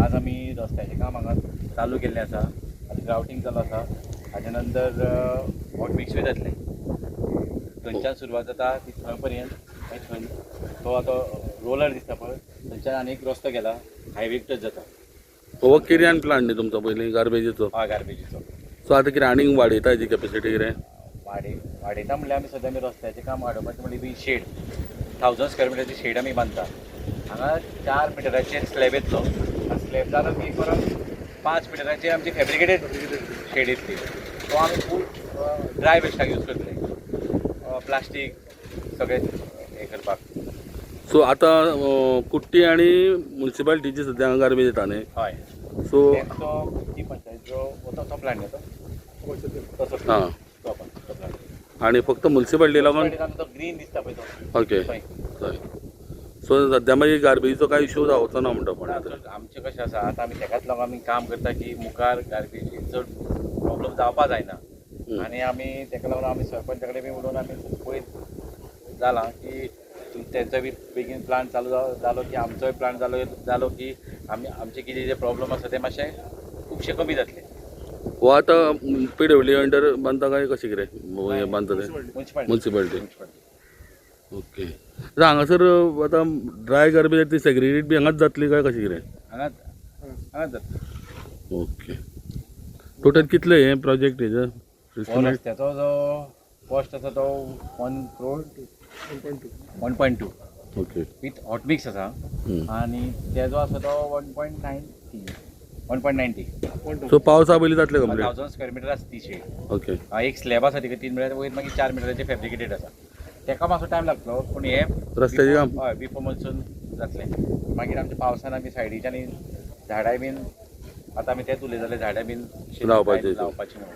आज आमी रस्त्याचें काम हांगा चालू केल्लें आसा. आतां ग्रावटींग चालू आसा. हाजे नंतर हॉट मिक्सूय जातलें. थंयच्यान सुरवात जाता ती थंय पर्यंत. मागीर थंय तो आतां रोलर दिसता पळय, थंयच्यान आनी एक रस्तो गेला, हायवेक टच जाता. हो किर्यान प्लांट न्ही तुमचो पयलीं गार्बेजीचो? हय, गार्बेजीचो. सो आतां कितें आनीक वाडयता हेजी कॅपेसिटी कितें? वाडयता म्हणल्यार आमी सद्या आमी रस्त्याचें काम वाडोवपाचें म्हणल्यार बी शेड 1000 स्क्वेअर मिटराची शेड आमी बांदता. हांगा 4 मिटराचेर स्लॅब येतलो आनी स्लॅब जालो की परत 5 मिटराचेर आमची फेब्रिकेटेड शेड येतली. तो आमी फूल ड्राय वेस्टाक यूज करतले, प्लास्टीक सगळें हें करपाक. सो आतां कुट्टी आनी मुन्सिपालिटीची सद्या हांगा गार्बेज येता न्ही? हय. सो तो कुट्टी पंचायतीचो तो प्लांट येतो तसो. हां. तो पण तो प्लांट. आनी फक्त मुन्सिपालिटी लागून? तो ग्रीन दिसता पळय तो. ओके. थंय. हय, सो सद्या मागीर गार्बेजीचो कांय इशू जावचो ना म्हणटा पण आतां? आमचें कशें आसा, आतां आमी तेकाच लागून आमी काम करता की मुखार गार्बेजी चड प्रॉब्लम जावपा जायना. आनी आमी तेका लागून आमी सरपंचा कडेन बी उलोवन आमी पळयत जालां की तेंचो बी बेगीन प्लांट चालू जालो की आमचोय प्लांट जालो जालो की आमी आमचे कितें जे प्रॉब्लम आसा ते मातशे खुबशे कमी जातले. हो आतां पीडब्ल्यूडी अंडर बांदता काय कशें कितें हें बांदता ते? मुन्सिपालिटी. मुन्सिपालिटी. मुन्सिपालिटी. ओके. आतां हांगासर आतां ड्राय गार्बेज ती सेग्रिगेट बी हांगाच जातली काय कशें कितें? हांगाच हांगाच जातले. ओके. टोटल कितले हे प्रोजेक्ट हेजे? हो रस्त्याचो जो कॉस्ट आसा तो 1 crore 1.2. Okay. With hot mix आसा. आनी तेजो आसा तो 1.90, 1.90. सो पावसा पयलीं जातलें कंप्लीट? 1000 स्क्वेअर मिटर आसा ती शेड. ओके. एक स्लॅब आसा तिका 3 मिटर, वयर मागीर 4 मिटराचे फेब्रिकेटेड आसा. तेका मातसो टायम लागतलो पूण हे रस्त्याचें काम? हय, बिफोर मॉन्सून जातलें. मागीर आमच्या पावसान आमी सायडीच्यान झाडां बीन आतां आमी तेच उलयताले, झाडां बीन लावपाचें. लावपाचीं म्हणून.